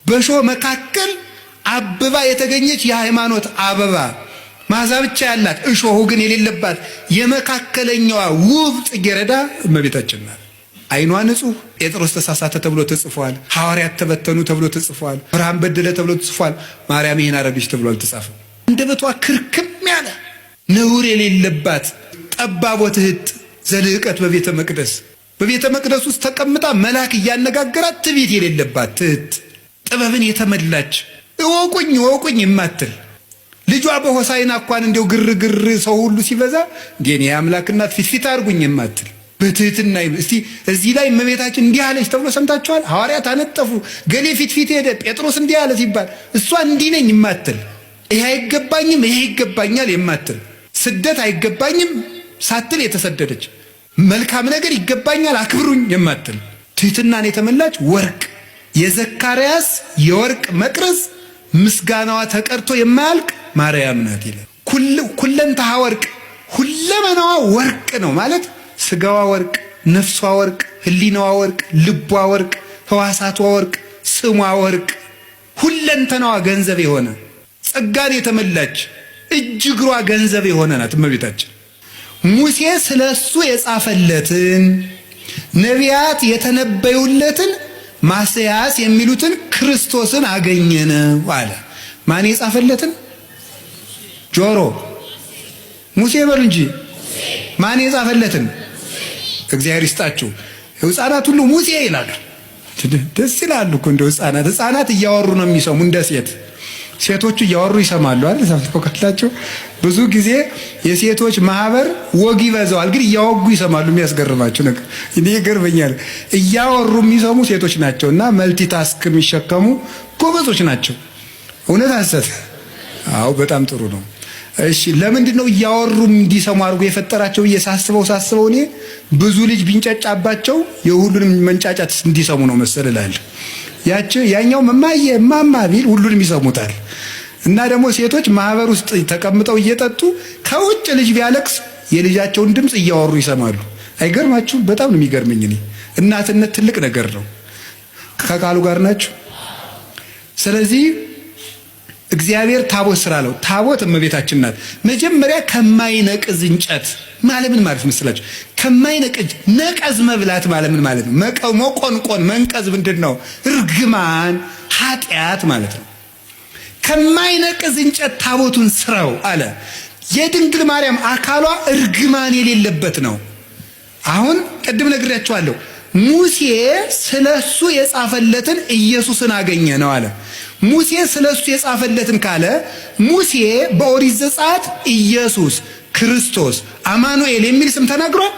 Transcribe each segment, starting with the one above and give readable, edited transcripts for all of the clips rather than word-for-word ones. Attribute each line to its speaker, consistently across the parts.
Speaker 1: በእሾህ መካከል አብባ የተገኘች የሃይማኖት አበባ መዓዛ ብቻ ያላት እሾሁ ግን የሌለባት የመካከለኛዋ ውብ ጽጌረዳ እመቤታችን ናት። ዓይኗ ንጹሕ። ጴጥሮስ ተሳሳተ ተብሎ ተጽፏል። ሐዋርያት ተበተኑ ተብሎ ተጽፏል። ብርሃን በደለ ተብሎ ተጽፏል። ማርያም ይህን አረገች ተብሎ አልተጻፈም። አንደበቷ ክርክም ያለ ነውር የሌለባት ጠባብ ወትህት ዘልህቀት በቤተ መቅደስ በቤተ መቅደስ ውስጥ ተቀምጣ መልአክ እያነጋገራት ትዕቢት የሌለባት ትህት ጥበብን የተመላች እወቁኝ እወቁኝ የማትል ልጇ በሆሳይና እንኳን እንዲያው ግርግር ሰው ሁሉ ሲበዛ እንዴ እኔ የአምላክ እናት ፊት ፊት አድርጉኝ የማትል በትህትና። እስቲ እዚህ ላይ እመቤታችን እንዲህ አለች ተብሎ ሰምታችኋል? ሐዋርያት አነጠፉ፣ ገሌ ፊት ፊት ሄደ፣ ጴጥሮስ እንዲህ አለ ሲባል እሷ እንዲህ ነኝ የማትል፣ ይሄ አይገባኝም ይሄ ይገባኛል የማትል፣ ስደት አይገባኝም ሳትል የተሰደደች፣ መልካም ነገር ይገባኛል አክብሩኝ የማትል፣ ትህትናን የተመላች ወርቅ የዘካርያስ የወርቅ መቅረዝ ምስጋናዋ ተቀርቶ የማያልቅ ማርያም ናት ይላል። ኩለንተሃ ወርቅ፣ ሁለመናዋ ወርቅ ነው ማለት ስጋዋ ወርቅ፣ ነፍሷ ወርቅ፣ ህሊናዋ ወርቅ፣ ልቧ ወርቅ፣ ህዋሳቷ ወርቅ፣ ስሟ ወርቅ፣ ሁለንተናዋ ገንዘብ የሆነ ጸጋን የተመላች እጅ እግሯ ገንዘብ የሆነ ናት እመቤታችን። ሙሴ ስለ እሱ የጻፈለትን ነቢያት የተነበዩለትን ማስያስ የሚሉትን ክርስቶስን አገኘን አለ። ማን የጻፈለትን? ጆሮ ሙሴ በሉ እንጂ ማን የጻፈለትን? እግዚአብሔር ይስጣችሁ። ሕፃናት ሁሉ ሙሴ ይላሉ። ደስ ይላሉ እኮ እንደው ሕፃናት ሕፃናት እያወሩ ነው የሚሰሙ እንደ ሴት ሴቶቹ እያወሩ ይሰማሉ አይደል? ሰምተው ካላቸው ብዙ ጊዜ የሴቶች ማህበር ወግ ይበዛዋል፣ ግን እያወጉ ይሰማሉ። የሚያስገርማችሁ ነገር እኔ ይገርመኛል። እያወሩ የሚሰሙ ሴቶች ናቸው እና multitask የሚሸከሙ ጎበዞች ናቸው። እውነት ሐሰት? አዎ በጣም ጥሩ ነው። እሺ ለምንድን ነው እያወሩ እንዲሰሙ አድርጎ የፈጠራቸው? እየሳስበው ሳስበው እኔ ብዙ ልጅ ቢንጫጫባቸው የሁሉንም መንጫጫት እንዲሰሙ ነው መሰል እላለሁ። ያቺ ያኛው እማዬ እማማ ቢል ሁሉንም ይሰሙታል። እና ደግሞ ሴቶች ማህበር ውስጥ ተቀምጠው እየጠጡ ከውጭ ልጅ ቢያለቅስ የልጃቸውን ድምፅ እያወሩ ይሰማሉ። አይገርማችሁም? በጣም ነው የሚገርመኝ። እኔ እናትነት ትልቅ ነገር ነው። ከቃሉ ጋር ናችሁ። ስለዚህ እግዚአብሔር ታቦት ስራ አለው። ታቦት እመቤታችን ናት። መጀመሪያ ከማይነቅዝ እንጨት ማለት ምን ማለት መስላችሁ? ከማይነቅዝ ነቀዝ መብላት ማለት ምን ማለት ነው? መቆንቆን መንቀዝ ምንድን ነው? እርግማን ኃጢአት ማለት ነው። ከማይነቅዝ እንጨት ታቦቱን ስራው አለ። የድንግል ማርያም አካሏ እርግማን የሌለበት ነው። አሁን ቅድም ነግሬያችኋለሁ። ሙሴ ስለሱ የጻፈለትን ኢየሱስን አገኘ ነው አለ። ሙሴ ስለሱ የጻፈለትን ካለ ሙሴ በኦሪት ዘጸአት ኢየሱስ ክርስቶስ አማኑኤል የሚል ስም ተናግሯል?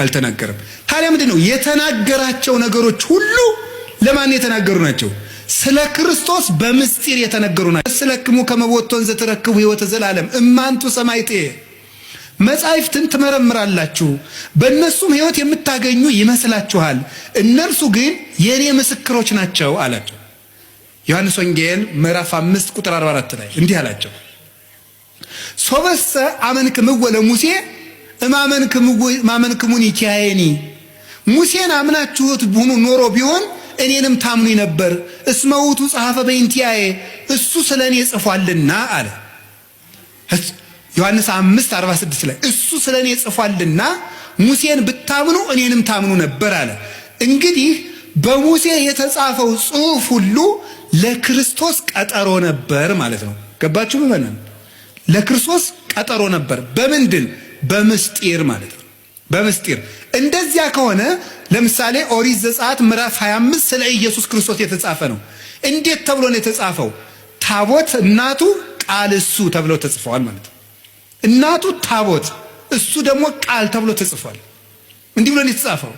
Speaker 1: አልተናገረም። ታዲያ ምንድን ነው የተናገራቸው ነገሮች ሁሉ ለማን የተናገሩ ናቸው? ስለ ክርስቶስ በምስጢር የተነገሩ ናቸው። ስለክሙ ከመቦቶን ዘትረክቡ ሕይወተ ዘላለም እማንቱ ሰማይቴ መጻሕፍትን ትመረምራላችሁ በእነሱም ሕይወት የምታገኙ ይመስላችኋል፣ እነርሱ ግን የእኔ ምስክሮች ናቸው አላቸው። ዮሐንስ ወንጌል ምዕራፍ 5 ቁጥር 44 ላይ እንዲህ አላቸው። ሶበሰ አመንክምዎ ለሙሴ እማመንክሙኒ ኪያየኒ፣ ሙሴን አምናችሁት ሁኑ ኖሮ ቢሆን እኔንም ታምኑኝ ነበር። እስመ ውእቱ ጸሐፈ በእንቲአየ፣ እሱ ስለ እኔ ጽፏልና አለ። ዮሐንስ 5:46 ላይ እሱ ስለ እኔ ጽፏልና ሙሴን ብታምኑ እኔንም ታምኑ ነበር አለ። እንግዲህ በሙሴ የተጻፈው ጽሑፍ ሁሉ ለክርስቶስ ቀጠሮ ነበር ማለት ነው። ገባችሁ? ምእመናን፣ ለክርስቶስ ቀጠሮ ነበር። በምንድን? በምስጢር ማለት ነው። በምስጢር። እንደዚያ ከሆነ ለምሳሌ ኦሪት ዘጸአት ምዕራፍ 25 ስለ ኢየሱስ ክርስቶስ የተጻፈ ነው። እንዴት ተብሎ ነው የተጻፈው? ታቦት እናቱ ቃል እሱ ተብሎ ተጽፈዋል ማለት ነው። እናቱ ታቦት እሱ ደግሞ ቃል ተብሎ ተጽፏል። እንዲህ ብሎ ነው የተጻፈው።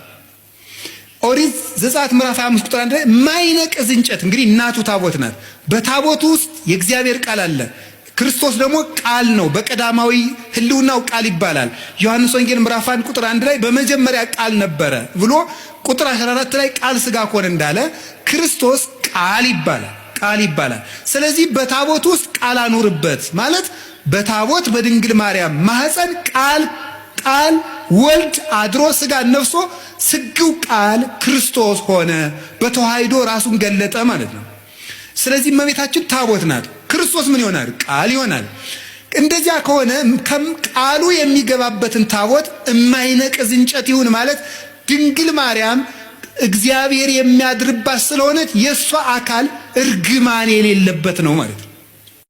Speaker 1: ኦሪት ዘጸአት ምዕራፍ 25 ቁጥር 1 ላይ ማይነቅዝ እንጨት፣ እንግዲህ እናቱ ታቦት ናት። በታቦቱ ውስጥ የእግዚአብሔር ቃል አለ። ክርስቶስ ደግሞ ቃል ነው። በቀዳማዊ ሕልውናው ቃል ይባላል። ዮሐንስ ወንጌል ምዕራፍ 1 ቁጥር 1 ላይ በመጀመሪያ ቃል ነበረ ብሎ ቁጥር 14 ላይ ቃል ስጋ ኮነ እንዳለ ክርስቶስ ቃል ይባላል። ቃል ይባላል። ስለዚህ በታቦት ውስጥ ቃል አኑርበት ማለት በታቦት በድንግል ማርያም ማህፀን ቃል ቃል ወልድ አድሮ ስጋ ነፍሶ ስግው ቃል ክርስቶስ ሆነ፣ በተዋሕዶ ራሱን ገለጠ ማለት ነው። ስለዚህ እመቤታችን ታቦት ናት። ክርስቶስ ምን ይሆናል? ቃል ይሆናል። እንደዚያ ከሆነ ቃሉ የሚገባበትን ታቦት የማይነቅዝ እንጨት ይሁን ማለት ድንግል ማርያም እግዚአብሔር የሚያድርባት ስለሆነች የእሷ አካል እርግማን የሌለበት ነው ማለት ነው።